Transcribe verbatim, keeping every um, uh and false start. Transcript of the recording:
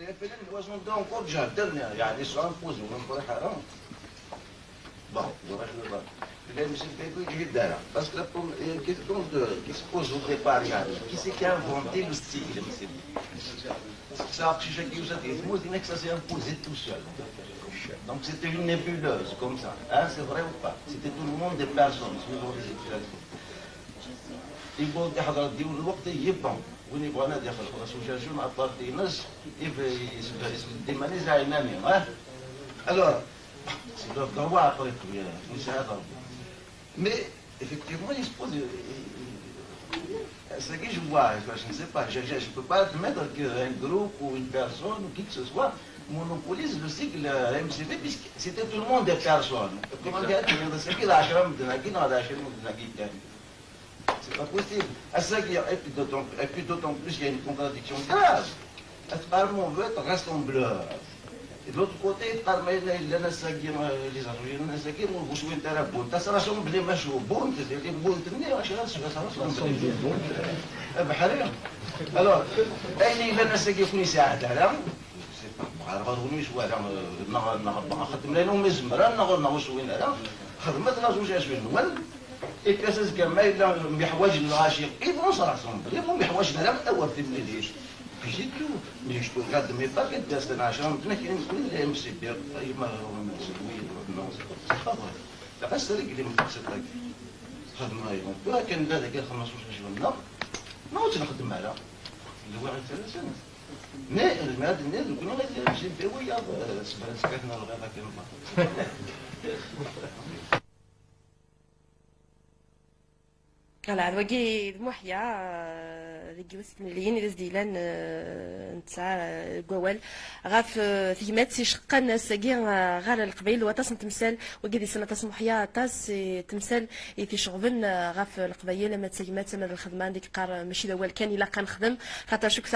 L'appel, ils ont encore déjà dernier, يعني ils sont imposés, on ne peut rien. Bon, je reste là-bas. Même si c'est plus vite derrière. Parce que la prom- euh, question de, qui se pose au départ, يعني, qui c'est qui a inventé le sigle, monsieur? Ça, c'est ça qui vous a dit, moi, je dis que ça s'est imposé tout seul. Donc c'était une nébuleuse comme ça. Hein, c'est vrai ou pas? C'était tout le monde des personnes, suivant les situations. يقول يحضر ديون الوقت يبقى وين يبغى نادي ياخذ خلاص وجا جون ابارتينس يبقى يسبق يسبق ديما لي زعيمامي ها. Alors, c'est leur droit après tout, hein, mais c'est à leur. Mais effectivement, il se pose. C'est que je vois, je ne sais pas, je ne peux pas admettre qu'un groupe ou une personne ou qui que ce soit monopolise le sigle M C V, puisque c'était tout le monde des personnes. Comment dire, c'est que la chambre de la qui dans la chambre de la qui. C'est pas possible. À ça, et puis d'autant et puis d'autant plus, il y a une contradiction grave. Parce que on veut être rassembleur. Et de l'autre côté, par les associations, on vous souhaite à la bonne. Ça sera rassemblé, mais je bonne, c'est les bonnes, ça sera rassemblé. Alors, elle est là, c'est que vous connaissez, c'est pas grave, vous connaissez, voilà, euh, non, non, bon, en fait, mais non, mais je me rends, non, non, je suis là. خدمت la association نوال. Et puis ça, c'est que ما إلا محواج للعاشق إذا صرا صنبلي ومحواج لنا أول في الميليش. Puis c'est tout. Mais je peux regarder mes paquets de destination, mais qui est une M C P, il m'a remis, oui, non, c'est pas vrai. La reste, c'est réglé, mais c'est pas. خدمة يوم كان هذا كان خمسة عشر جونا. ما كنت نخدم على اللي هو غير ثلاث سنوات. Mais المال الناس يكونوا غير M C P ويا سبع سكاتنا الغابة كان. Ala, d wagi d Muḥya, eh, deg yiwet n temliliyin i d as-d-yellan, eh, netta, eh, deg wawal ɣef, eh, tegmat iceqqen ass-agi, eh, ɣer Leqbayel, waṭas n temsal, wagi d-yessan aṭas Muḥya, aṭas, eh, temsal i t-iceɣben, eh, ɣef Leqbayel, ama d tagmat, ama d lxedma, anda i yeqqar, eh, mačči d awal kan ilaq ad nexdem, xaṭer cukkeɣ